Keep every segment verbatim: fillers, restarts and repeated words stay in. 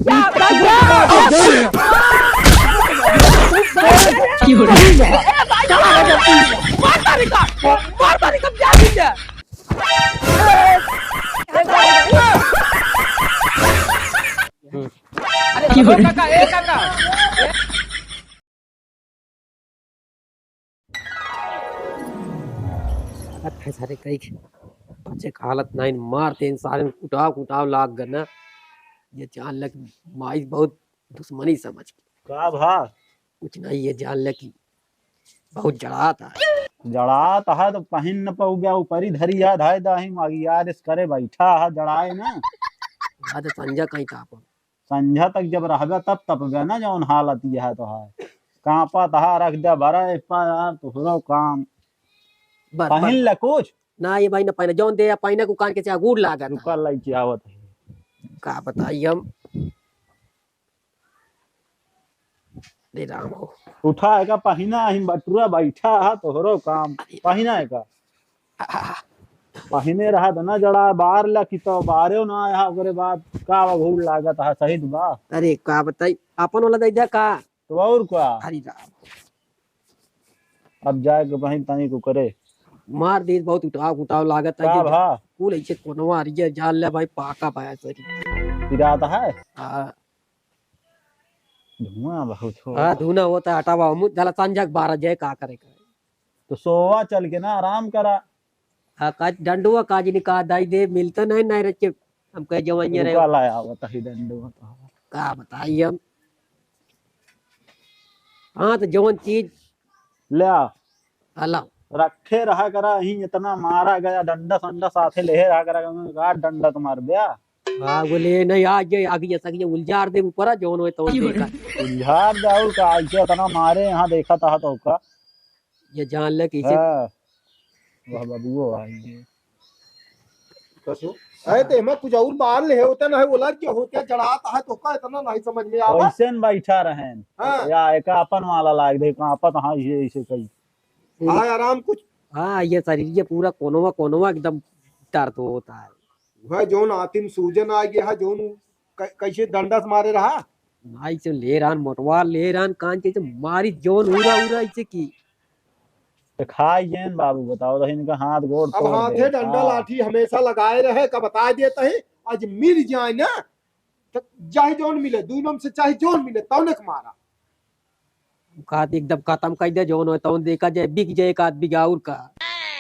क्या? क्या? मार मारी का, मार मारी का, क्या चीज है? अरे, काका, ए काका। अरे, सारे कई के बचे के हालत नाहीं, मार देन सारे, कुटाव, कुटाव लाग गए ना। ये जान ले कि माई बहुत दुश्मनी समझ के। का भा? कुछ नहीं, ये जान ले कि बहुत जड़ात है। जड़ात है तो पहिन न पाऊ गया, ऊपरी धरी याद है, दाही मागी याद इस करे बैठा है, जड़ाए ना। याद संझा कहीं तापन। संझा तक जब रहबे तब तपबे ना, जौन हालत ये है तो है। कांपत है, रख दे भरा, इस पर यार तोहरो काम। बर, पहिन बर। ले कुछ। ना ये भाई ना पहिना, जौन दे या पहिना को कान के चाहे गुड़ लागत है। रुका, लइके आवत है। का बताई हम। रे राम हो। उठा है का पहिना, हिम बटुरा बैठा है, तोहरो काम। अरे। पहिना है का? आ, आ, आ। पहिने रहा तो ना जड़ा, बार ला कि तो बारे ना आया, ओकरे बाद का बा, घूर लागत है, सही बा। अरे का बताई, अपन वाला दे दे का? तो और का? अरे राम। अब जाए के बहिन तनी को करे। मार दे, बहुत उठाव, उठाव लागत है का ये भा? कुल ऐसे कोनवा अरिया जान ले भाई, पाका पाया सरी। पिरात है? हाँ। धुआं बहुत हो। हाँ, धुआं होता है, हटावा, हम जला संझा के बारह जाए, का करे का? तो सोवा चल के ना, आराम करा। हाँ, का डंडुआ का जी ने कहा, दाई दे, मिलता नहीं, नहीं रचे, हम कहे जवानिया रहे। रुका लाया, बताई डंडुआ तो। का बताई हम? हाँ, तो जवन चीज ले आ। हला। रखे रहा करा, ही इतना मारा गया, डंडा संडा साथे ले रहा करा, का डंडा तो मार दिया। हाँ, बोले, "नहीं, आज ये, आगे ये, सक ये उलझार दे ऊपर, आ, जौन होए, तौन देखा।" उलझार दे, और का, ऐसे इतना मारे, यहाँ देखा था तो का। ये जान ले कि इसे हाँ। वाह, बाबू, वो आ गए। कसो? अरे, तो एमा कुछ और बाल ले होते ना है, वो लड़ के होते, जड़ात है, तो का इतना नहीं समझ में आवा? वैसे न बैठा रहें। हाँ। या एक अपन वाला लाग दे, का आपत, हाँ, ये ऐसे कही। हाँ, आराम कुछ। हाँ, ये शरीर, ये पूरा कोनवा, कोनवा एकदम दर्द होता है। वह जौन आतिम सूजन आ गया है, जौन कै-, कैसे डंडा से मारे रहा? माई से ले रहन, मोटवा ले रहन, कान के से मारी जौन उरा उरा इसे की। तो खाई जेन बाबू, बताओ तो इनका हाथ गोड़ अब तोड़ हाथे दे। डंडा हाँ। लाठी हमेशा लगाए रहे, का बता देता है, आज मिल जाए ना, तो चाहे जौन मिले, दोनों में से चाहे जौन मिले, तौने के मारा। कहत एकदम खत्म कर दे, जौन होए तौन देखा जाए, बिक जाए एक आध बीघा और का।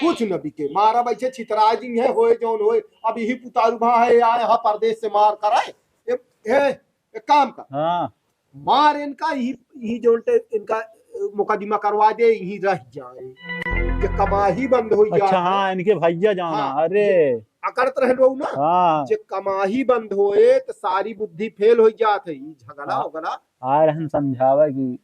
कुछ न बिके, मारा बैठे छितरा जिन है, होए जौन होए। अब यही पुतारू भा है, आए हा परदेश से मार कराए। ए, ए, एक काम कर। हाँ। मार इनका, यही, यही जौन ते इनका, अ, मुकदमा करवा दे, यही रह जाए। ये कमाही बंद हो अच्छा, जाए। हाँ, इनके भैया जाना, हाँ, अरे। ये अकड़त रहे लोग ना, हाँ। जे कमाही बंद होए, तो सारी बुद्धि फेल हो जात है, ई झगड़ा हाँ। वगड़ा। आ रहन समझावे कि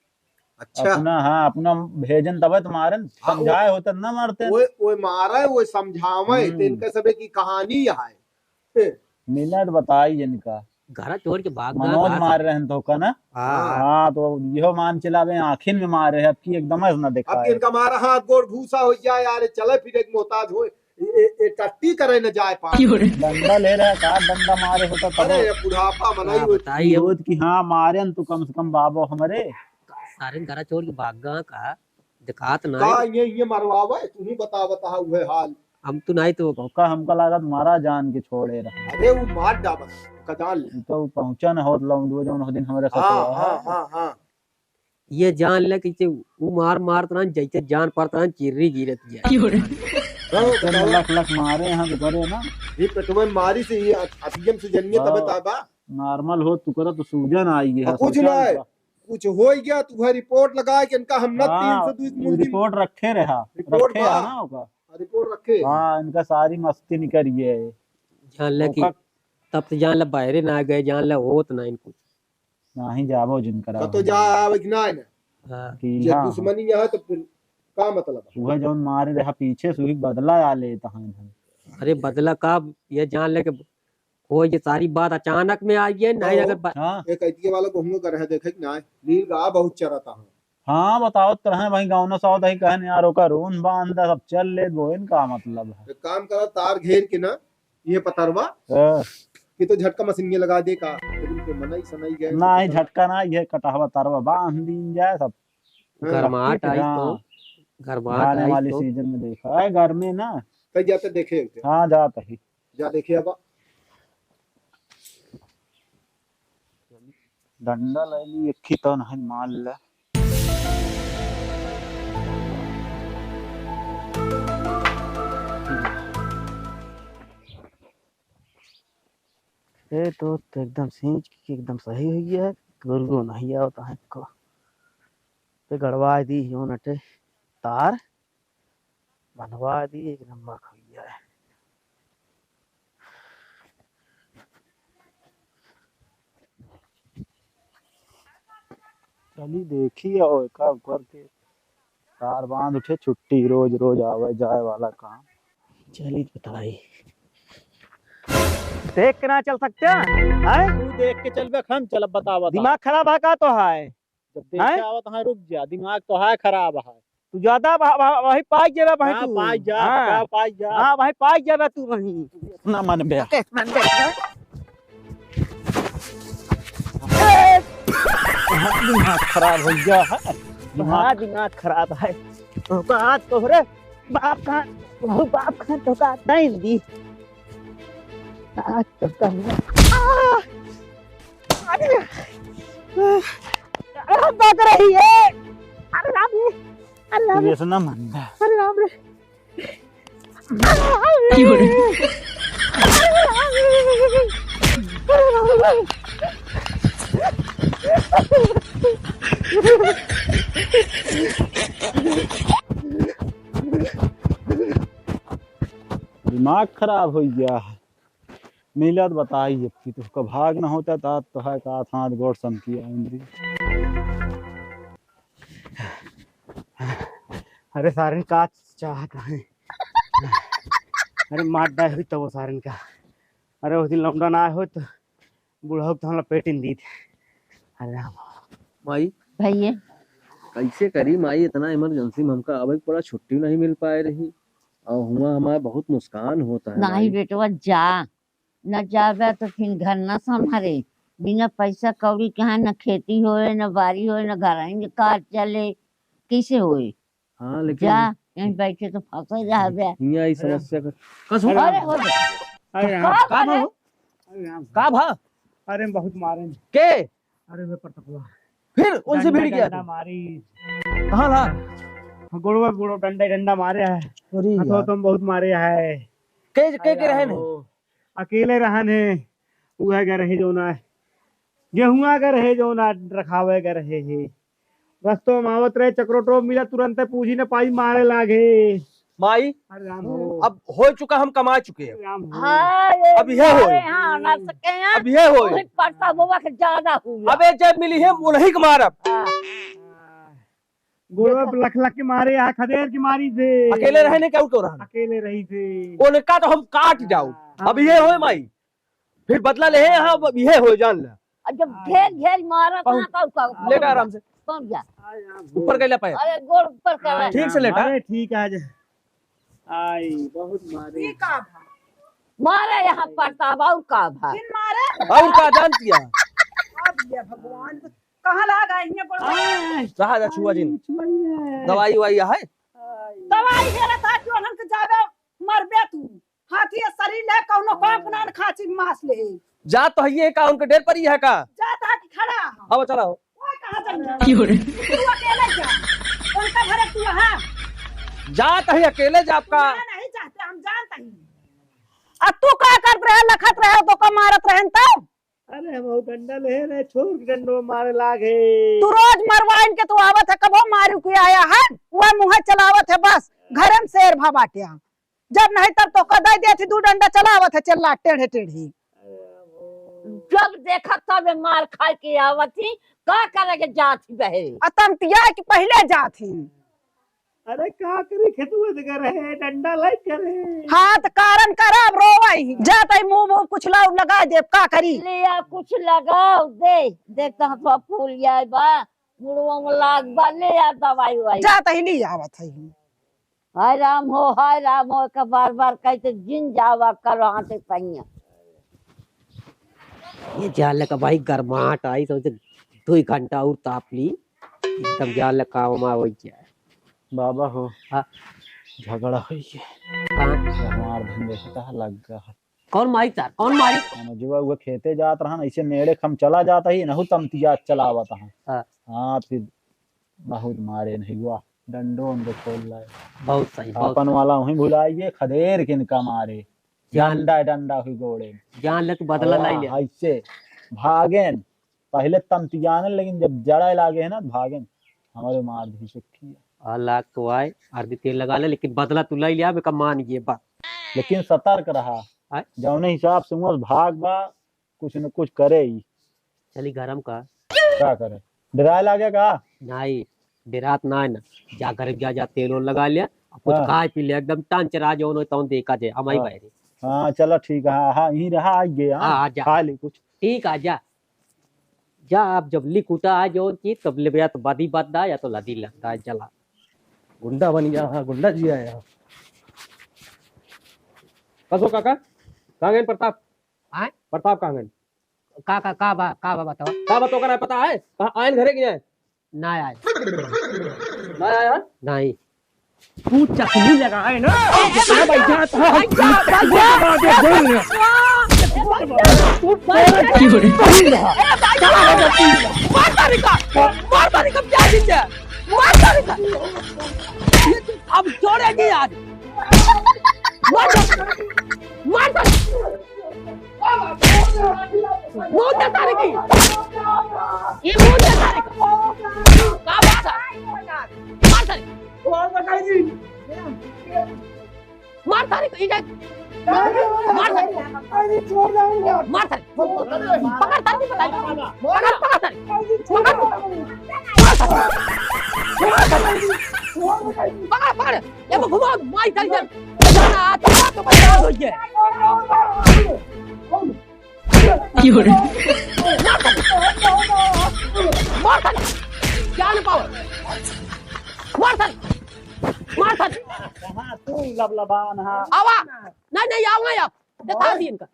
अच्छा। अपना, हाँ, अपना भेजन तबे तो मारन, हाँ, समझाए होते ना मारते। ओए, ओए मारे, ओए समझावे, हम्म। तो इनका सबे की कहानी है। मिनट बताई इनका। घरा छोड़ के भाग गया, मनोज भाग मार रहे हैं तो का ना? हाँ। हाँ, तो यहो मान चलावे, आँखिन में मारे हैं, अब की एकदम ऐसा ना अब दिखाए। इनका मारा हाथ गोड़ भूसा हो जाए, यार, चले फिरे के मोहताज होए, ए, ए, ए, टट्टी करे न जाए पाए। क्यों रे? डंडा ले रहे, का डंडा मारे होता तब। अरे, ये बुढ़ापा मनाई हाँ, होती। बताइए। होत कि हाँ, मारे न तो कम से कम बाबो हमरे। सारे घरा छोड़ के भाग गया का? दिखात ना का है। ये, ये मरवावे? तू ही बता, बता उहे हाल। हम तो नहीं तो तो का हमका लागत मारा जान के छोड़े रहा। अरे वो मार डाबा, कजाल। ई तो पहुंचा न होत लौंडुआ जौन हो दिन हमरे हाँ, ससुरा। हाँ, हाँ, हाँ। ये जान ले कि जे ऊ मार मारत रहन, जैसे जान पड़त रहन, चिर्री गिरत गया। क्यों रे? हाँ, ऐसे में बताओ। लख लख मारे हैं तो करे ना। ये पेटवा में मारी से ये अतियम से जनिए तब हाँ। ताबा। Normal हो तू करा तो सूजन आई है, हाँ, कुछ सरकार ना है। का। कुछ हो गया तो वह रिपोर्ट लगा के इनका हम ना हाँ, तीन सौ दो रिपोर्ट रखे रहा, रिपोर्ट रखे बा। है ना ओका। हाँ, रिपोर्ट रखे। हाँ, इनका सारी मस्ती निकल गई है। जान ले कि ओका तब से जान ले बाहरे ना गए, जान ले होत ना इनको। नाही जाबो जिनकरा कतो जा आवे कि ना, ना? हाँ। कि जे हाँ। दुश्मनी यहाँ तो फिर का मतलब है? वह जौन मारे रहा पीछे से वही बदला आ लेता है हम। अरे बदला का, ये जान ले के कोई ये सारी बात अचानक में आई है, नहीं तो अगर बा- हाँ। एक ऐतिये वाला को हम लोग का रहे देखे कि ना, नील गाय बहुत चराता है। हाँ, बताओ तो रहे भाई गाँव ना साउथ है कहने यार ओका रोन बांध दे, सब चल ले, वो इनका मतलब है। एक काम करा, तार घेर के ना, ये पतरवा हाँ। ये तो झटका मशीन में लगा दे का, लेकिन तो मनई सनई गए। नहीं, झटका ना, ये कटहवा तरवा बांध दीन जाए सब। हाँ। गरमाहट आई तो, हाँ। गरमाहट आई तो। धाने वाली सीजन में देखा है, गर्मी ना। कहीं जाते देखे होते। हाँ, जात ही। जा देखे अब। डंडा ले ली, एक ही तो नहीं मार ले। ए तो, तो एकदम सींच के एकदम सही हुई है, गुरगो नहीं आवत है को। ते गड़वा दी हो नटे तार, बंधवा दी, एक नंबर हुई है। चली देखी आओ का ऊपर के तार बांध उठे, छुट्टी रोज रोज आवे जाए वाला काम। चली बताई। देख के ना चल सकते हैं, हैं? तू देख के चलबे, हम चलब बतावत दिमाग खराब है का तो है? जब देखे हैं? आवत है, रुक जा, दिमाग तो है खराब है। तू ज्यादा वह-, वह-, वही पाई जेबे भाई हाँ, तू। पाई जा, हाँ। का पाई जा। हाँ, वही पाई जेबे तू वहीं। ना मन बे। कैसे मन बे? ए! दिमाग खराब हो गया है। दिमाग हाँ, दिमाग खराब है। तोहका आज तोहरे बाप का, तोहरे बाप का तोहका नहीं दी। आज तोहका मैं, आ! अरे! अरे, हम भाग रही है। अरे राम रे। अरे राम रे। ये सुना मंदा। अरे राम रे। दिमाग खराब हो गया है। मिलत बताई अब की तोहका भाग न होता तात तो है का हाथ गोड़ समकी आइंदी। अरे सारन का चाहत है? अरे मार डाय हुई तब वो सारन का। अरे उस दिन लौंडा ना आए हो तो बुढ़ऊ तो हम लपेटिन दी थे। अरे राम। माई। भैया। कैसे करी माई, इतना इमरजेंसी में हमका आवे के पड़ा, छुट्टी नहीं मिल पाए रही और हुआ हमारा बहुत नुकसान होता है नाहीं माई। बेटवा जा, न जाबे तो फिर घर न संभारे, बिना पैसा कौड़ी के यहाँ न खेती होए, न बारी होए, न घर ही कार चले, कैसे होए? हाँ, लेकिन जा, यहीं बैठे तो फंसे रहबे। हियाँ ई समस्या कर। कसम? अरे, हो गया। अरे राम। का का भा करे? हो? अरे राम। का भा? अरे बहुत मारे। के? अरे वे परतपुआ। फिर उनसे डंडा, भिड़ गया डंडा तू? मारी। कहाँ ला? हाँ, गोड़वा, गोड़वा डंडा, डंडा मारे है। अरे हथवा यार। तुम बहुत मारे है। के, के, के अरे रहे ने? हो। अकेले रहन है। उहे गए रहे जो ना। गेहुआ गए रहे जो ना रखावे गए रहे है। रस्तो में आवत रहे, चक्रोटो मिला, तुरंते पूछी न पाई, मारे लागे। माई, अरे राम हो। अब हो चुका, हम कमा चुके हैं। राम हो। हाँ, ये अब यह होए। हमारे यहाँ ना सके हैं। अब यह होए। वही परता बुआ के ज्यादा हुआ। अबे जब मिली है, उन्हीं के मारब। हाँ। गोड़वा पे लख लख के मारे, यहाँ खदेर के मारी थे। अकेले रहे ने क्या, उनको रहा? अकेले रही थे। उनका तो हम काट जाऊ। हाँ। अब ये होए माई। फिर बदला ले, हाँ, अब इहे हो, जान ले। अब जब घेर घेर मारा, कहाँ का, का, लेटा आराम से। कौन जा? ऊपर कैला पाया। अरे, गोड़ ऊपर कैला। ठीक से लेटा। अरे, ठीक है, आज। आई, बहुत मारे। ये का भा? मारे यहाँ परताप, और का भा? किन मारे? और का जानती है? अब ये भगवान, तो कहाँ लगा इन्हें गोड़? रहा जा छुआ जिन। छुआ ही है। दवाई वाई है? दवाई घेरा था, जो हमके ज्यादा मरबे तू। हाथी के शरीर ले कौनो काम ना, खाची मांस ले। जात तो हइये का, उनके डेर पर ही है का? जात है कि खड़ा है? अब चला हो। ओए, कहाँ जाइए? क्यों रे? तू अकेले जा। उनका घर तू है। जात है अकेले जात का? ना, नहीं जाते, हम जानते हैं। आ तू का करत रहे, लखत रहे, तो का मारत रहे तब? अरे हम वो डंडा ले रहे, छोर के डंडो मारे लागे। तू रोज मरवाइन के तू आवत है, कबो मारू के आया है? वह मुँह चलावत है बस, घरे में शेर भा बाटिया। जब नहीं तब तो कदाई देती दू डंडा चलावत है, चिल्ला टेढ़े टेढ़ी। जब देखत तब मार खाए के आवत ही, का करे के जात ही बहरे? अतंतिया के पहिले जात ही। अरे का करी, खेतुआ जगह रहे, डंडा लाइक करे। हाँ, त कारण करा, अब रोवा ही। जात ही मुँह, मुँह कुछ लाउ लगा दे, का करी? ले आ, कुछ लगाओ दे। देख तो हथवा फूल जाए बा, मुड़वा में लाग बा, ले आ दवाई उवाई। जात ही ले आवत ही। हाय राम हो, हाय राम हो, एक बार बार कहते जिन जावा करो हाथे पहिया। ये जान लगा भाई, गरमाहट आई तो दो ही घंटा और ताप ली, एकदम जान लगा काम आ हो जाए। बाबा हो। हाँ। झगड़ा होई गया। कहाँ? हमार धन देखता है, लग गया है। कौन मारी तार? कौन मारी? मनोजवा वो खेते जात रहा ना, इसे नेड़े खम चला जाता ही, नहु तमतिया चलावत है। हाँ। हाँ, फिर बहुत मारे नहीं हुआ, डंडो उनको खोल लाए। बहुत सही, बहुत अपन सही। वाला वहीं भुलाइए, खदेर के इनका मारे। जान डंडा, डंडा हुई गोड़े। जान ले तू बदला लाई ले। हाँ, ऐसे भागेन, पहले तमतियाने, लेकिन जब जड़ा लागे है ना, भागेन, हमारे मार दी सुखी है। हाँ, लाग तो आए, आरती तेल लगा ले, लेकिन बदला तू लाई लिया, बेका मान ये बात। लेकिन सतर्क रहा, आय? जौने हिसाब से उमस भाग बा, कुछ न कुछ करे ही। चली गरम का। का करे? डराए लागे का? नहीं, डरात ना है ना। जा घर जा, जा तेल ओल लगा लिया, और कुछ हाँ। खाए पी ले, एकदम टंच रहा, जौन होई तौन देखा जाए, हम आई हाँ। बाहर। हाँ, चलो ठीक है, हाँ, हाँ, यहीं रहा, आ गए, हाँ, हाँ, आ जा। खा ले कुछ। ठीक, आ जा। जा, आप जब लिख उठा आ जौन चीज, तब ले या तो बदी बद दा, या तो लदी लग दा, चला। गुंडा बन गया, हाँ, गुंडा जी आया। बस हो काका, कहाँ गए प्रताप? आय? प्रताप कहाँ गए? का, का, का बा, का बा बतावा? का बा, तोका ना पता है? कहाँ आयन घरे गए? ना आए। ना आया? नहीं। तू चकनी लगाए ना, जितना बैठा था, मार तारी का, मार तारी का, क्या दीजिए? मार तारी का। अब छोड़ेगी आज। मार, मार, मार। मुंह दे सारे की। ये मुंह दे सारे की। का बात है? मार सारे। मार सारे की, इधर। मार सारे। मार सारे। पकड़ सारे, पकड़। पकड़, पकड़ सारे। पकड़। पकड़, पकड़। ये को घुमाओ, माई चल, चल। जाना, आता तो बता दो ये। की हो रे? मार साले। जान पाओ। मार साले। मार साले। कहाँ तू लबलबान हा? आवा। नहीं, नहीं, आऊंगा यार। बता दी इनका।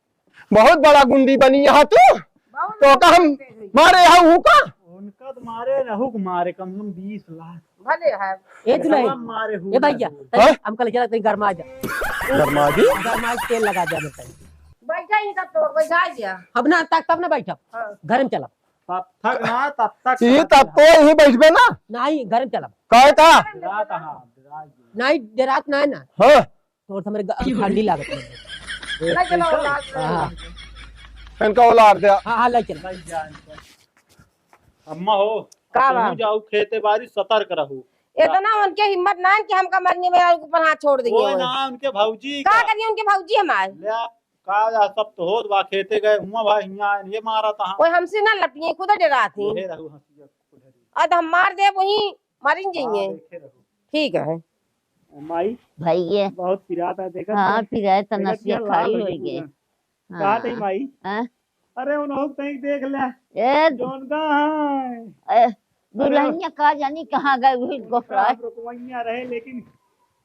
बहुत बड़ा गुंडी बनी यहाँ तू। बहुत तो का हम मारे यहाँ हूँ का? उनका तो मारे रहू को मारे कम से कम बीस लाख। भले है। ए दुल्हन, मारे हूँ ए भैया, हाँ? तनी हमका ले चला, तनी गरमा जा। गरमा जी? गरमा के तेल लगा दे हमें तनी। बैठा ही तब तो, बैठा ही गया। अब ना, तक तब ना बैठब। हाँ। घर में चला। तब तक ना, तब तक ये तब तो यहीं बैठबे ना। नहीं, घर में चला। काहे का? रात हाँ, रात। नहीं, रात ना है ना। हाँ। तोर से हमरे ग-, ठंडी लागत है। नहीं, चलो, औलाद हाँ। इनका औलाद दे। हाँ, हाँ, ले चल। अम्मा हो, का बा? तुम जाओ खेते बारी, सतर्क रहू। इतना उनके हिम्मत ना है कि हमका मरने में ऊपर हाथ छोड़ देंगे कोई वो। ना, उनके भौजी का का। करिए उनके भौजी हमारे? ले, का जा, सब तो होत बा, खेते गए हुआ भाई, हियाँ आए, ये मारा था। कोई हमसे ना लपिए, खुद डरात ही। ये रहू हंसिया, खुद डरी। और तो हम मार दे वहीं। मरिन हाँ, जइए। देखे रहो। ठीक है। माई, भइये। बहुत पिरात है, देखत हाँ, है। पिरात है, देखत नसिया है, लाल खाली होई होई गए। गए। हाँ। कहा थी माई? हाँ। अरे, उन्हों तई देख ले। ए, जौन का है। ए, अरे। दुल्हनिया का जानी कहाँ गए, वही गोपरा। रुकवैया रहे, लेकिन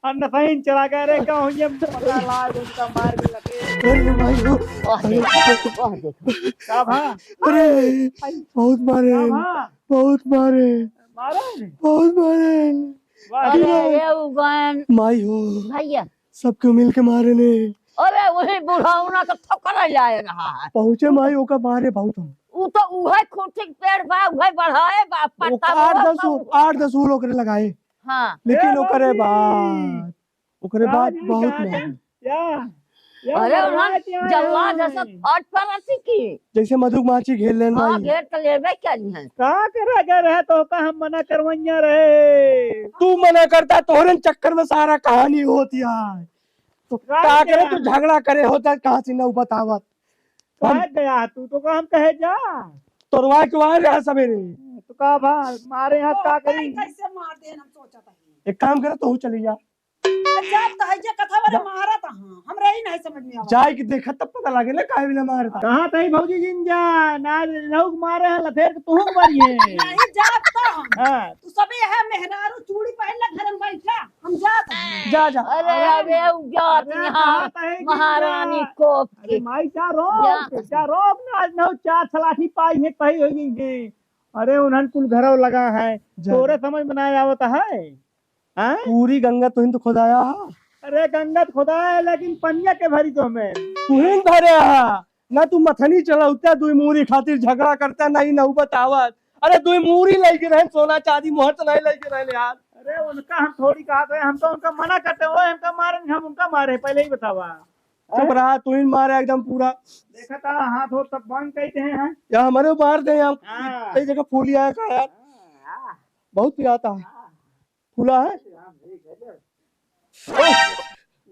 अन्नफैन चला गया रे, का हो ये पता लाग उनका मार भी लगे। अरे भाई हो। वाह देखो, वाह देखो। का भा? अरे, आई। बहुत मारे। का भा? बहुत मारे। मारे? बहुत मारे। वाह। अरे, अरे, उगन। माई हो। भैया। सबके मिल के मारे ने। अरे, वही बुढ़ाउना तो ठोकर लाए रहा है। पहुँचे माई, ओका मारे बहुत हम। उ तो उहे खूंटी के पेड़ बा, उहे बढ़ाए बा, पत्ता ओका आठ दस, आठ दस ओकरे लगाए। हाँ। लेकिन ए ओकरे बाबूजी। बाद, ओकरे बाद राजू बहुत कहाँ महंगा। है? या, या अरे, मरवा उन्हन के आए जल्लाद हैं। जैसा फट पड़त ही की। जैसे मधुमाछी घेर लेन हाँ, भाई। घेर तो लेबे करी हैं। का करे गए रहे तो का हम मना करवैया रहे? तू मना करता, तोहरे चक्कर में सारा कहानी होती है। तो का का करे गया? तू झगड़ा करे होता, कहाँ से ना बतावत। कहाँ हम गया तू? तो का हम कहे जा। तोरवा के वार रहा सवेरे। तो का भा, मारे हाथ का करी? कैसे मार दे, हम सोचत हई। एक काम करे, तू चली जा। अच्छा, तो है जे कथा वाला जा। मारत हाँ, हमरा ही नहीं समझ में आवत। जाए के देखा तब पता लागे ना काहे बिना मारता। कहा तही भौजी जिन जा, ना लोग मारे हैं लथेर के तुहूँ मरिए। नहीं जात तो हम। हाँ। तू सबे यहाँ मेहरारू चूड़ी पहन ले घर में बैठा, हम जात हैं। जा, जा। अरे, अरे, अबे उ जात अरे, यहाँ कहा तही जिन जा। महारानी कोप अरे के। माई जा रोक, जा। जा रोक ना, आज नौ चार सलाठी पाई है, कही हो गई है। अरे उन्हन कुल घरव लगा है, जा। तोरे समझ में ना आवत है। हाँ? पूरी गंगा तुहिन तो खुदाया हा। अरे गंगा तो खुदाया है, लेकिन पनिया के भरी तो हमें। तुहिन भरे हा। ना तू मथनी चलावता, दुई मूरी खातिर झगड़ा करता, ना ही नौबत आवत। अरे दुई मूरी लेके रहे, सोना चांदी मोहर तो नहीं लेके रहे यार। अरे उनका हम थोड़ी कहा थे, हम तो उनका मना करते हो, हमका मारे, हम उनका मारे, पहले ही बतावा। चुप रहा, तुहिन मारे एकदम पूरा। देखा था हाथ हो तब बंद कहते हैं, हैं? या हमारे मार दे हम। हाँ। कई जगह फूली आया का यार? हाँ। बहुत पिराता है। हाँ। फूला है?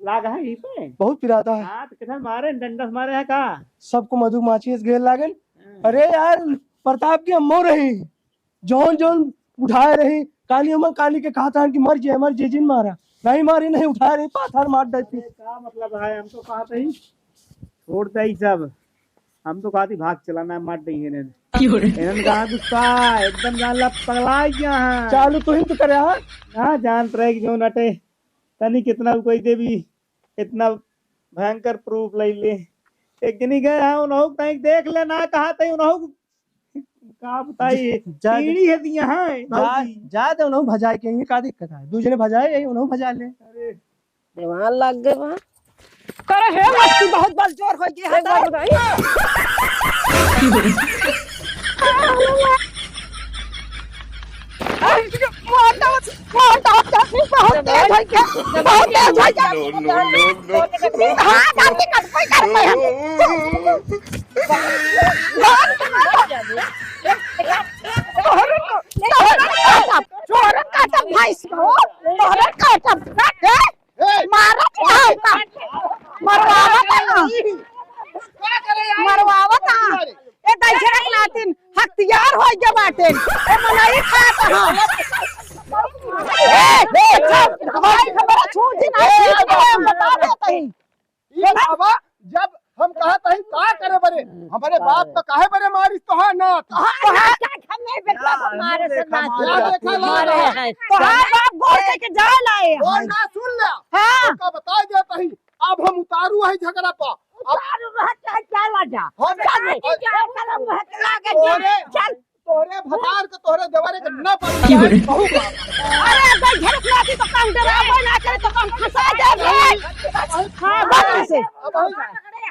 लाग है यहीं पे? बहुत पिराता है। हाँ, तो किधर मारे? डंडा से मारे है का? सबको मधुमाछी से घेर लागन। हाँ। अरे यार, प्रताप की अम्मो रही, जौन जौन उठाए रही, काली अम्मा काली के कहा था कि मर जाए, मर जाए, जिन मारा। नहीं मारी, नहीं उठाए रही, पाथर मार देती। अरे, का मतलब है? हम तो कहा था ही, छोड़ दे ई सब। हम तो कहती भाग चला ना, मार दे इन्हें। क्यों रे? इन्हें कहा गुस्सा, एकदम जान ला पगला गया है। चालू तो ही तो करे, हाँ? ना जानत रहे कि जो नटे, तनी कितना कोई दे भी, इतना भयंकर proof ले ले। एक जनी गए हैं, उन्हों कहीं देख ले ना, कहा तही उन्हों का बताई, जा, जा। पीढ़ी है दी यहाँ है, जा, भौजी। जा दे, उन्हों भजाए के, ये का दिक्कत है? दू जने भजाए, यही उन्हों भजा ले। अरे। दीवान लग गए वहाँ। करे हे मस्ती बहुत बल जोर हो गया एक बार है। बताई। मारता, मारता, बहुत तेज है क्या? बहुत तेज है क्या? No, no, no, no। हाँ, दाँत कट कोई कर पाए हम। तोहर, तोहर, तोहर काटब, तोहर काटब भैंस को, तोहर काटब, काटे। ए! मारत है का? मरवावत है ना? मरवावत है। ए, दैसे रख नातिन, हथियार हो गया बाटे। ए, मनई खात है। ए, ए, सब भाई हमारा छूट ही ना, ए, छूट ही ना, बता देते हैं। ई बाबा, जब हम कहत हई का करे बरे, हमरे बाप का काहे बरे मारिस तोहार नाथ? तोहार नाथ का हम नहीं बेटा, हमारे से नाथ का देखा मारे हैं। तोहार बाप गोड़ के, के जाए लाए और हैं। ना सुन ले, हाँ। ओका बताए देत हई, अब हम उतारू हई झगड़ा पा। अब उतारू रह चाहे चला जा। हम जा नहीं, और जा, चला, मुँह के लागे जा। तोरे चल। तोहरे भतार के, तोहरे देवरे के ना पता की बोले? है, कहू का? अरे, अगर झड़क लाती तो काम डरावे ना करे तो काम फंसा दे रे। हाँ, बात से। अब हम,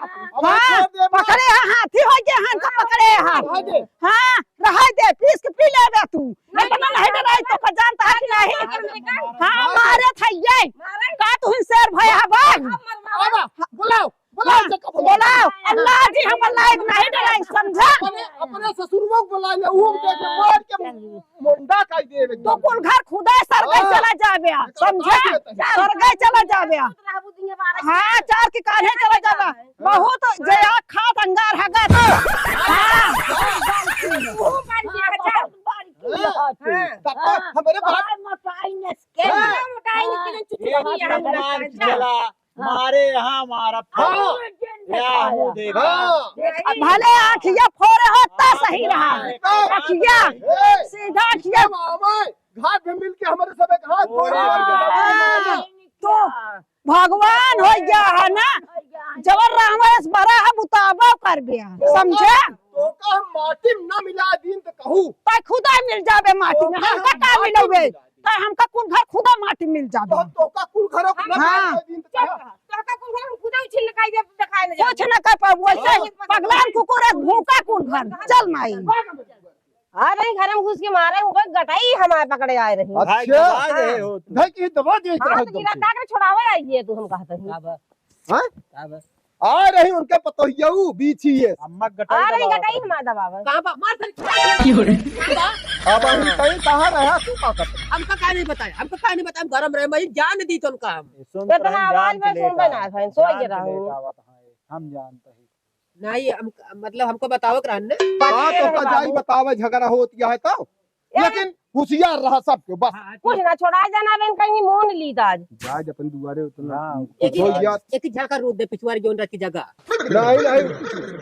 अब हम हाँ, छोड़ दे, पकड़े हैं, हाथी हो गए हैं, तो पकड़े हैं। रह दे। हाँ, रह दे, पीस के पी ले बे तू। नहीं तो मैं नहीं डराई, तो का जानता है कि नहीं? हाँ, मारे था ये। का तू ही शेर भय है, बाघ? आवा, बुलाओ। बोलाओ, हाँ, चक्का बोलाओ। बोलाओ। अल्लाह जी, हम अल्लाह एक नहीं डराई, समझा? अपने, अपने ससुरवा को बुला ले, वो देख के मार के मुंडा काई दे एकदम। तो कुल घर खुदा सरगे हाँ। चला जाबे, समझा? सरगे चला जाबे। हाँ, चार की कान्हे चला जाबे। बहुत जे आँख खात अंगार हगत। हाँ। हाँ। तब तो हमारे बाप हाँ। एक मार के चला। हाँ। मारे यहाँ मारा हाँ। फेंका। या मुँह देखा। हाँ। अब भले आँखिया फोरे हो, त सही रहा। हाँ। आँखिया, ए, सीधा आँखिया। हम आवे, घाट में मिल के हमारे सब एक हाथ फोड़े। हाँ। तो भगवान हो गया है ना, जवन रहवे से बड़ा है, बुताबो कर दिया, समझे? तो का हम माटी में ना मिला दीन तो कहू। तो खुदा मिल जाबे माटी में, तो हमका का का मिलबे? तो हमका कुल घर खुदा माटी मिल जाबे। तो, तो का कुल घर अपना हाँ। कर दीन तो चल कहा। कहा, तो का कुल घर खुदा उछिल लकाई दे, दिखाई ले कुछ जाओ। ना कर पाबू, ऐसे हाँ। पगलान कुकुर है, भूखा कुल घर। चल माई। आ रही घर में घुस के मारे, वो गटाई हमारे पकड़े आए रही। अच्छा। भाई दबा दे हो तू। भाई की दबा दे हाँ, रहा तो एकदम गिरा से। ताक छुड़ावे आई है तू, हम कहते हैं। का बा? हाँ? का बा? आ रही उनके पतोहिया ऊ बीच ही है। अम्मा आ गटाई रही दबावा गटाई कर। हमार दबावा। का बा? मार धर। की हो रे? अब हम कहीं कहाँ रहा तू का कर? हमका का नहीं बताया, हमका का नहीं बताया, हम गरम रहे, मैं जान दी तो उनका हम। सुन तो इतना रहे, आवाज जान में के सुन लेता बना है। था, सोई जान के के रहा हूँ। लेता आवत है, हम जानते हैं। नहीं, हम, मतलब हमको बतावे के रहन ने। बात पकड़े तो रहे का जाई बाबू। बतावे, झगड़ा होत गया है तो। यार। लेकिन होशियार रहा सबके, बस। हाँ, कुछ ना छोड़ा जाना, अब इनका ही मोन ली दाज। जाए अपन दुआरे उतना हाँ। कुछ एक, हो गया। एक झाका रोड दे पिछुआर जोन रखी जगह। नहीं, नहीं,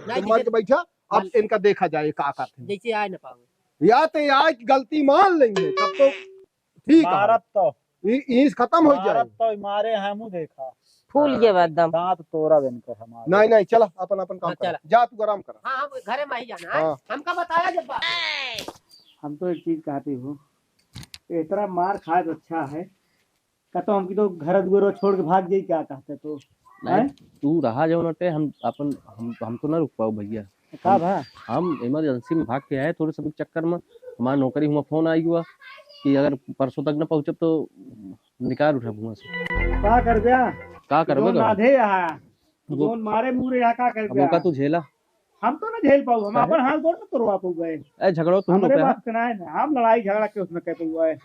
नहीं, तुम मत बैठा, अब हाँ। इनका देखा जाए का करते हैं। जैसे आए ना पावे। या तो आए कि गलती मान लेंगे, तब तो ठीक है। मारत तो। ई, ईस खत्म हो जाए। मारत तो मारे हैं, मुँह देखा। फूल के बाद दम। दांत तोड़ा देन कर हमारे। नहीं, नहीं, चला, अपन, अपन काम हाँ, करा। चला। जा, तू आराम करा। हाँ, हम घरे में ही जाना है। हाँ। हमका बताया जब बात। हम तो एक चीज कहती हूँ, इतना मार खाए तो अच्छा है। का तो हमकी तो घर दुआर छोड़ के भाग जाई, क्या कहते तो? नहीं, हैं? तू रहा जौन अटे, हम अपन, हम, हम तो ना रुक पाओ भैया। का हम, भा? हम emergency में भाग के आए, थोड़े से चक्कर में हमार नौकरी हुआ फोन आई हुआ कि अगर परसों तक न पहुँचब तो निकाल उठब हुआ से। का करब्या? का करबे जौन कर? आधे यहाँ, वो जौन मारे मुरे यहाँ का अब करब्या? ओका तू झेला। हम तो ना झेल पाऊ, हम काहे? अपन हाथ गोड़ न तोड़वा पाऊ गए। ए, झगड़ो तू हमरे लोग पे, बस हाँ? के ना है ना, हम लड़ाई झगड़ा के उसमें कह पाऊ है।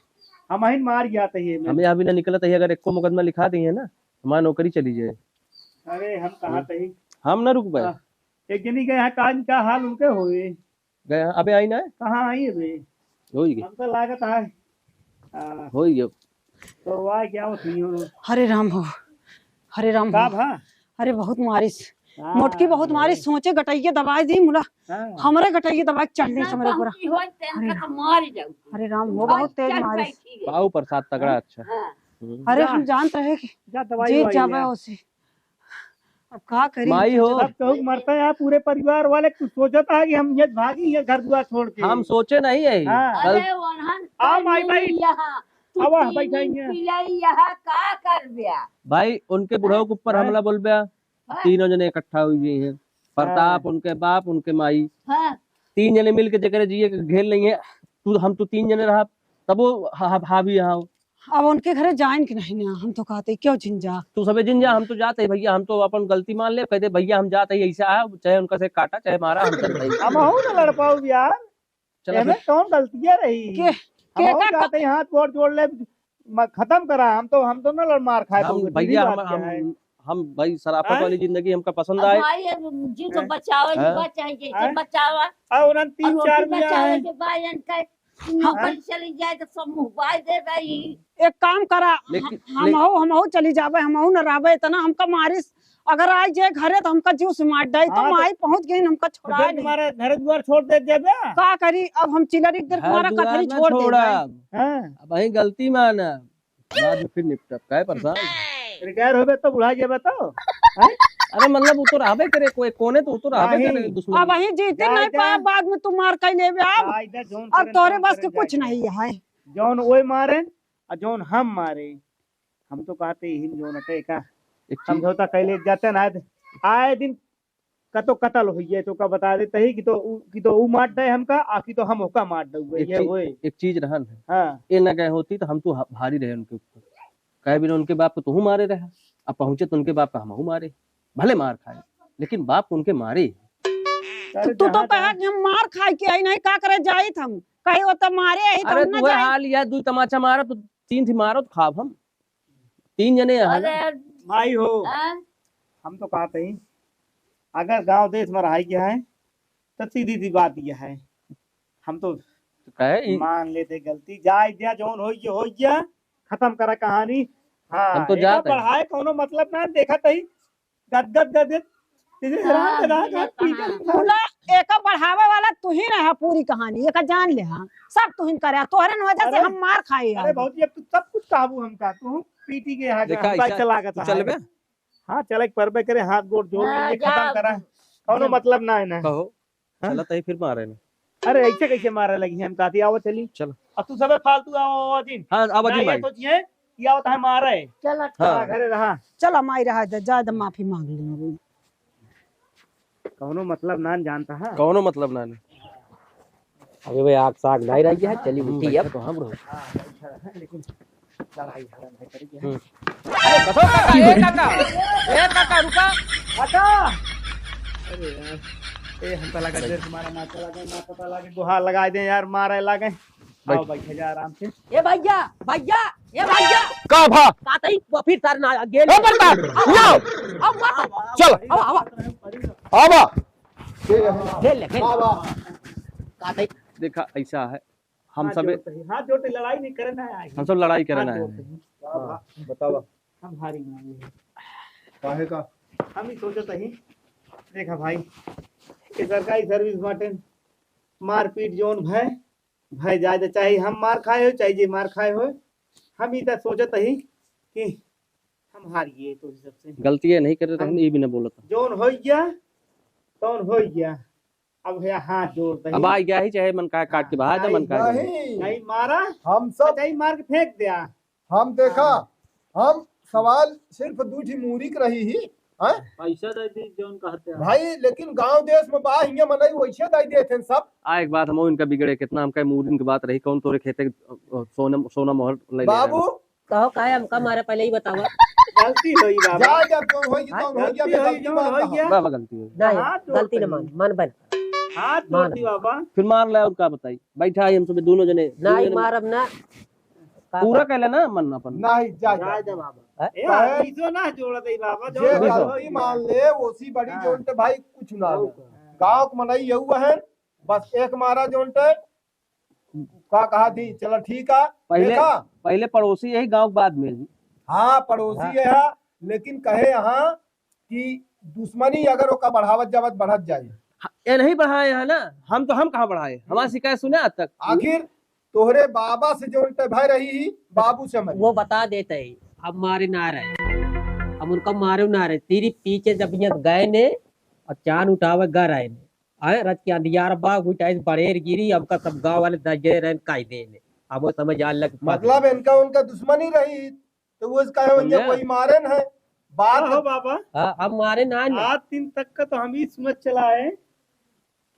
हम अहिन मार जाते ही में। हमें अभी ना निकलत है, अगर एको मुकदमा लिखा दी है ना, हमारी नौकरी चली जाए। अरे, हम कहाँ हाँ। तही? हम ना रुक पाए। हाँ। एक जनी के यहाँ का, का हाल उनके होए? गए हैं, अबे आई ना है? कहाँ आई अबे? होई गए। हमका लागत है। आ, होई गए। तो वाह, क्या होती हो? हरे राम हो, हरे राम का हो। भा? अरे बहुत मारिस, हाँ। मोटकी बहुत मारिस, सोचे गटैया दबाई दी मुला। हाँ। हमरे गटैया दबाई के चल दी ना हमरे पूरा। पहुँची होई, ते अरे इनका तो मार ही जाऊ। हरे राम हो, बहुत तेज मारिस। पाऊ प्रसाद तगड़ा, हाँ। अच्छा। हाँ। हम्म। अरे जा। हम जानत रहे कि जा दवाई जीत ववाई जाबे ले। ओसे। अब का करी? माई हो। सब कहूँ मरता है पूरे परिवार वाले, कुछ सोचता है कि हम ये भागी ये घर दुआर छोड़ के। हम सोचे नहीं है। हाँ। बल- अरे वनहन आ माई, माई। यहाँ, तू आवा, तीन बैठा दिन यहाँ। पिलाई यहाँ का कर ब्या? भाई, उनके बुढ़ऊ के ऊपर हाँ। हमला बोल ब्या। हाँ। तीनों जने इकट्ठा हुई गई हैं। प्रताप, हाँ। उनके बाप, उनके माई। हाँ। तीन जने मिल के जेकरे जिए के घेर नहीं है। तू, हम तो तीन जने रहा, तब वो हा-, हा-, हावी यहाँ। अब उनके घरे जाइन कि नहीं ना, हम तो कहते, क्यों जिन जा? तू सबे जिन जा, हम तो जाते ही भैया, हम तो अपन गलती मान ले, कहते, "भैया, हम जाते ही, ऐसा है, चाहे उनका से काटा, चाहे मारा, हम चलते ही।" हम हूँ ना लड़ पाऊ यार। चल एमे अभी। कौन गलतिया रही? के, हम के हूँ का जाते ही, हाथ गोड़ जोड़ ले, म-, खत्म करा, हम तो, हम तो ना लड़ मार खाए हम पाऊ, भैया, सीधी हम, बात क्या है? हम, हम भाई, शराफत हैं? वाली जिंदगी हमका पसंद अब आए। भाई, अब जी तो हैं? बचावे, हैं? बचाए, जैसे हैं? बचावा। अब उन्हें तीन अब चार रोटी मियाँ बचावे हैं। के बाद इनका नौकरी चली जाए तो सब मुँह बाय दे रही। एक काम करा, लेकिन, हम, ले- हमहू, हमहू चली जाबे, हमहू न रहबे, इतना हमका मारिस, अगर आ जाए घरे तो हमका जीव से मार डाई, तो हाँ, तो माई पहुँच गई, हमका तो छोड़ा फिर नहीं। तुम्हारे घर दुआर छोड़ दे देबे? का करी, अब हम चिलर एक देर घर तुम्हारा दुआर कथरी ना छोड़ दे छोड़ा। भाई। हाँ। अब वही गलती माना, बाद में फिर निपटब, काहे परेशान? रिटायर होबे तो बुढ़ा जेबे तो, हैं? अरे मतलब, वो तो रहबे करे, कोई कोने तो, वो तो रहबे नहीं। करे, दुश्मन। अब वही जीते जा, नहीं जा। पाए, बाद में तू मार खाई लेबे। अब, जा, इधर जौन अब करे, तोरे जौन बस के करे, कुछ जा, नहीं है। जौन ओए मारे, और जौन हम मारे, हम तो कहते ही जौन अटे का एक चीज समझौता कैले जाते ना, आए दिन कतो कतल होइए, तो का बता देते ही कि तो उ, कि तो उ मार दे हमका, आ कि तो हम ओका मार दे, एक ये चीज, होए। एक चीज रहन है। हाँ। ये ना गए होती तो हम तो हा-, भारी रहे उनके ऊपर। कहे बिना उनके बाप को तू मारे रहा, अब पहुँचे तो उनके बाप का हमहू मारे, भले मार खाए, लेकिन बाप को उनके मारे। तो अरे तू तो जहाँ कहा तहाँ कि हम मार खाए के आई नहीं, का करे जाइत हम, कहे वो तो मारे आई तो अरे हम ना तू है जाए। हाल यह दू तमाचा मारा तो तीन थी मारो तो खाब हम। तीन जने हैं ना। अरे भाई हो, हाँ? हम तो कहते ही, अगर गांव देश में रह गया है, तो सीधी सी बात यह है, हम तो तो कहे ई मान लेते गलती, जाए दिया, जौन हो गया, हो गया, खत्म करा कहानी। हाँ, हम तो एका जाते हैं। बढ़ाए कौनो मतलब ना, देखा तही, गद, गद, गद, गद, सीधे हाँ, राम, राम, ये राम, कहाँ? पीछे, पीछे। पूरा एका बढ़ावे वाला तू ही रहा, पूरी कहानी, एका जान ले, हाँ, सब तू ही करे, तोहरे न वजह से अरे, हम मार खाए अरे हैं। भौजी, अब तू सब कुछ काबू हमका, तू पीटी के यहाँ देखा, हम बाइक ऐसा चला के तू था। चलबे? हाँ, चले के परबे करे, हाथ गोड़ जोड़ हाँ, के खत्म जा। करा। कौनो जा। मतलब ना है ना। कहो, हाँ? चला तही फिर मारे ना। अरे, ऐसे कैसे मारे लगी हम कहती, आओ चली। चलो। अब तू सबे फालतू आओ, आओ जिन। हाँ, आवा ना, जिन ये भाई। तो जिए, ये आवत है मारे। चल, हाँ। हाँ, घरे रहा। चल, हम आई रहा, जा, जा, माफी मांग ली। कौनो मतलब ना जानता है। कौनो मतलब ना। अबे भाई, आग साग नहीं रही है, चली हम्म, उठी बैठा अब। तो हम रहो। हाँ, बैठा रहा, लेकिन लड़ाई झगड़ा नहीं करेगी। हम्म। अरे, कसो काका, ए काका, ए काका, रुका। काका! अरे यार, ए, हमका लगा, अरे। डर से मारा, मार चला गए, मार पता लगे, गुहार लगा दे यार, मारे लगे। बैठ। आओ, बैठ जा आराम से। ए भैया, भैया, ए भैया। का भा? का तई, वो फिर सर ना, गेल। ए, बंदा, आओ, लाओ। आओ, आओ, आओ। चल। आओ, आओ। आवा। खेल ले, खेल। का तई? देखा, ऐसा है। हम हाथ सबे जोड़त ही, हाथ जोड़ के लड़ाई नहीं करना है, आई। हम सब लड़ाई करना हाथ है। जोड़त ही। का भा-, बतावा। हम हारी मान ली। काहे का? हम ही सोचत ही, देखा भाई, कि सरकारी service बाटे, मारपीट जौन भय, भय जाए दे, चाहे हम मार खाए हो, चाहे जे मार खाए हो, हम ही तो सोचत ही कि हम हार गए तो सबसे। गलतियाँ नहीं करे रहन, हाँ। ये भी ना बोलत। जौन हो गया, तौन हो गया। अब भैया हाथ जोड़ दही। अब आ गया ही, चाहे मन का काट के बहा दे, मन का नहीं। नहीं मारा, हम सब अच्छा ही मार के फेंक दिया। हम देखा, हाँ। हम सवाल सिर्फ दू ठी मूरी के रही ही, हैं? पैसा दे दी, जौन कहते हैं। भाई, लेकिन गांव देश में बा, हियां मनई वैसे दे देते हैं सब। आ, एक बात हम इनका बिगड़े, कितना हमका मूरिन की बात रही, कौन तोरे खेते, अ, अ, सोना, सोना मोहर ले ले बाबू, रहा है। कहो, काहे हमका मारे, पहले ही बतावा। गलती होई बाबा। जा, जा, जौन होई, हाँ? जौन होई, गलती होई, गलती जौन मान होई कहा। गया। बाबा, गलती होई। नहीं, हाँ, तो गलती न सही। मान, मन बन। हाथ मान। जोड़ती बाबा। फिर मान ले, और का बताई? बैठा है हम सब दोनों जने, नहीं, दोनों जने। मारब ना। का पूरा बात? कहले ना मन अपन। नहीं, जा, जा। जा, जा बाबा। हाँ? ए, काहे? आदमी जो ना जोड़ दे बाबा, जो जे जो गलती मान ले, ओसी बड़ी हाँ। जोन ते भाई कुछ ना हो। हाँ। गाँव के मनई यहू है, बस एक मारा जोन ते, का कहा थी? चला ठीक है, पहले, देखा? पहले पड़ोसी यही गाँव के बाद में। हाँ, पड़ोसी हाँ। है, लेकिन कहे यहाँ कि दुश्मनी अगर ओका बढ़ावत जावत बढ़त जाए। हाँ, ये नहीं बढ़ाए हैं ना, हम तो, हम कहाँ बढ़ाए? हमारी शिकायत सुने आज तक? आखिर तोहरे बाबा से जो उल्टे भय रही ही, बाबू से मरी। वो बता देते ही, हम मारे ना रहे, हम उनका मारे ना रहे। तेरी पीछे जब ये गए ने और चान उठावे गा रहे ने, आए रात के अंधियार बा, उठाए बड़ेर गिरी, हमका सब गाँव वाले दस जने रहन काई देने। अब वो समझ आ लग मतलब इनका उनका दुश्मनी रही, तो वो कहे उनके समझा? कोई मारे न है। बात का हो बाबा? हाँ, हम मारे ना न। आज दिन तक का तो हम ही सुनत चला है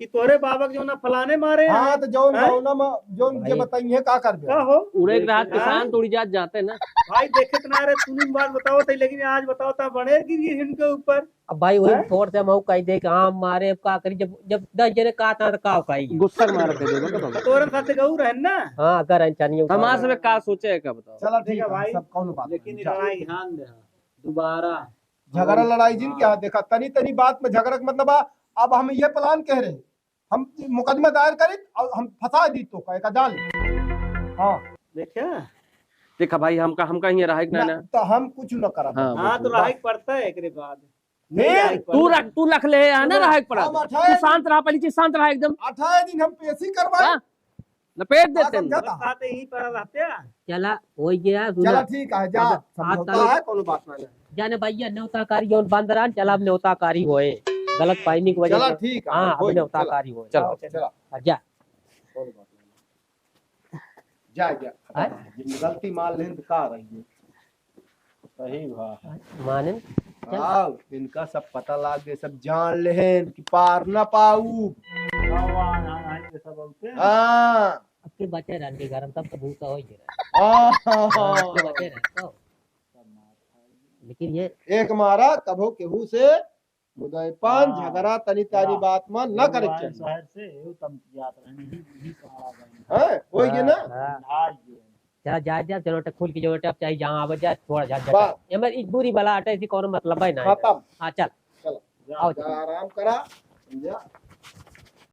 कि तोरे बाबा के जौना फलाने मारे हाँ, हैं। तो जौन हैं? जौना मा-, जौन जे भाई। बताइए का करबे? का हो? उड़े के रात के हाँ? शांत उड़ी जात जाते ना। भाई देखे तो ना रहे, सुनी बात बताओ थे, लेकिन आज बताओ था बड़ेर गिरी इनके ऊपर। अब भाई वही हैं? थोड़ से हम कह दे कि हाँ मारे, अब का करी, जब, जब दस जने का था तो का कही? गुस्सा के मारे कह देबो का बाबा? तोरे साथे गऊ रहन ना? हाँ, अगर रहन चानियो हमार का। सब का सोचे है का बताओ? चला ठीक ठीक है है, भाई, सब कौनो बात लेकिन नहीं, जा। लड़ाई ध्यान दे, दोबारा झगड़ा लड़ाई जिन हाँ। क्या देखा, तनी तनी बात में झगड़ा के मतलब आ, अब हम ये plan कह रहे, हम मुकदमा दायर करी और हम फंसा दी तो कहे का जान। हाँ। देखा? देखा भाई, हमका, हमका हियाँ रहे के ना, ना, ना। तो हम कुछ न करब। हाँ, हाँ, बस, तो बस। रहे के पड़ता है एकरे बाद। नहीं, नहीं, रहे के तू पड़ता रख, है। तू रख ले, है ना, सुनो, रहे के पड़ा। हम अठारह तू शांत रहा, पहली चीज शांत रहा एकदम। अठारह दिन हम पेशी करवाए। हाँ, लपेट हाँ, देते हैं। समझा था। साथ यहीं पर रहते हैं। चला, हो गया, सुना। चला, ठीक है, जा, अब समझौता आज है, कोनो बात ना है। जाने भैया, न्योताकारी जौन बंद रहन, चला, अब न्योताकारी होए। गलत फहमी की वजह चला, से। ठीक है, हाँ, अब होए, न्योताकारी चला। होए। चला, चला। अब जा। कोनो बात नहीं। जा, जा। आय? जिन गलती मान लेन त का रही है? सही बात है। माने? चल। आओ, इनका सब पता लाग गए, सब जान लेन कि पार ना पाऊ। हाँ, हाँ, हाँ, ये सब होते हैं। हाँ। अब के बचे रहन के घर में, तब तो भूसा हो ही रहा। हाँ, हाँ, हाँ, अब के हाँ। बचे रहन, तो। लेकिन ये एक मारा कभो केहू से उदयपान हाँ। झगड़ा तनी तानी हाँ। बात मा ना करे के चाहिए। शहर से एहू तमकियात रहनी, ही, ही कमरा गए। हैं? होई गए ना? हाँ। आ गए। चला, जा, जा, चलो, टे खुल के जो, टे अब चाहे जहाँ आवे जा, थोड़ा झंझट बस। है। एमर इस बुरी बला हटे, इसी कोनो मतलब है ना। खत्म। हाँ, चल। चलो। जा, आओ, जा, चल। आराम करा। जा।